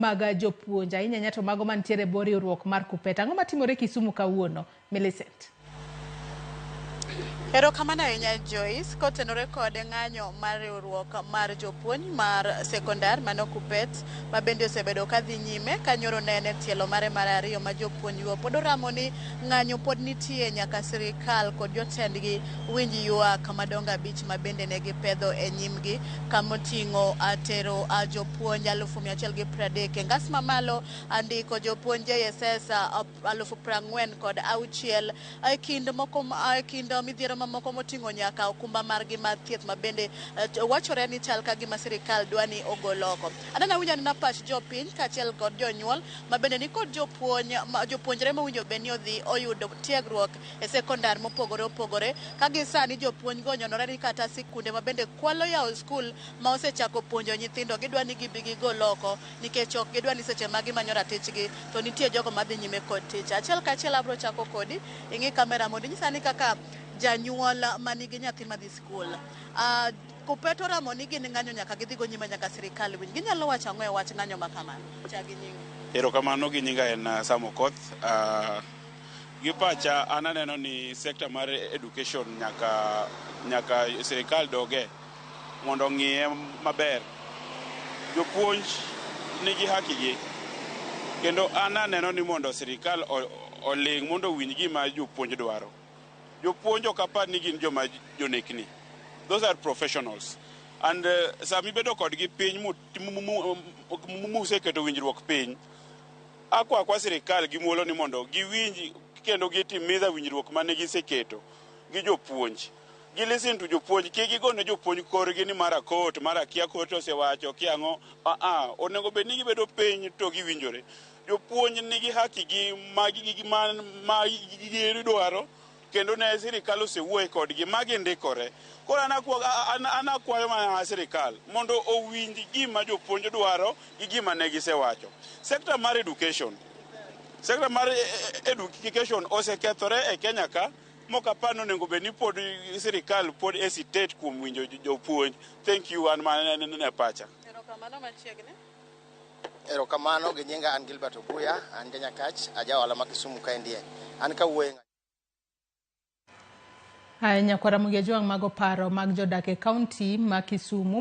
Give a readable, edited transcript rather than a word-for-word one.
Mag jopuonj ahinya ahinya to mago mantiere e bwo riwruok mar KUPPET. Ang'o matimore Kisumu kawuono? Millicent. Erokamano ahinya Joyce, kotenore kod ng'anyo mar riwruok mar jopuonj mar sekondar mano KUPPET ma bende osebedo ka dhi nyime ka nyoro ne en e tielo mare mar ariyo ma jopuonj go pod oramo ni ng'anyo pod nitie nyaka sirikal kod jotendgi winj ywak madongo abich ma bende ne gipedho e nyimgi kamoting'o tero jopuonj 130,000 e ngas mamalo, ndiko jopuonj JSS 46,000 e kind moko e kind midhiero mamoko moting'o nyaka okumba margi mar thieth ma bende wachore ni chal ka gima sirikal dwa ni ogol oko. Aneno awinjo anena pach jopiny kaachiel kod jonyuol ma bende nikod jopuonj jopuonjre mowinjo bed ni odhi oyud tiegruok e sekondar mopogore opogore ka gi sani jopuonj go onyonore ni kata sikunde ma bende kwalo yawo skul ma osechako puonjo nyithindo gidwa ni gibi gigol oko nikech ok gidwa ni seche ma gimanyo ratichgi to nitie jogo madhi nyime kod tich. Achiel kachiel abro chako kodi ing'i kamera mondo inyisa ni kaka janyuol manigi nyathi madhi skul KUPPET oramo ni gin ng'anyo nyaka gidhi go nyime nyaka sirikal winj ginyalo wacho ang'o e wach ng'anyo ma kamano chak gi nyingi. Erokamano gi nyinga en Sam Okoth. Gi pacha an aneno ni sector mar education nyaka sirikal doge mondo ong'iye maber. Jopuonj nigi haki gi kendo an aneno ni mondo sirikal oling' mondo owinj gima jopuonj dwaro. Jopuonj ok apar ni gin joma jonekni. Those are professionals. And sama ibedo kodgi piny museketo winjruok piny, akwa akwa sirikal gi muolo ni mondo giwinj kendo gitimiza winjruok mane giseketo gi jopuonj. Gi listen to jopuonj, kik gigone jopuonj korgi ni mara court, mara kia court osewacho, kia ang'o. Onego bed ni gibedo piny to giwinjore. Jopuonj nigi haki gi ma gidwaro kendo ne sirikal osewuoye kodgi ma gindikore. Koro an akwayo mana sirikal mondo owinj gima jopuonj dwaro gi gima ne gisewacho. Sector mar education, sector mar education osekethore e Kenya ka mok apar ni onego bed ni pod sirikal pod hesitate kuom winjo jopuonj. Thank you, an mana ne pacha. Erokamano machiegni. Erokamano gi nyinga an Gilbert Obuya, an janyakach, aja ohala ma Kisumu kaendie. An kawuoyo Haya, nyakwara Ramogi Ajwang' mago paro mag jodak e kaunti ma Kisumu.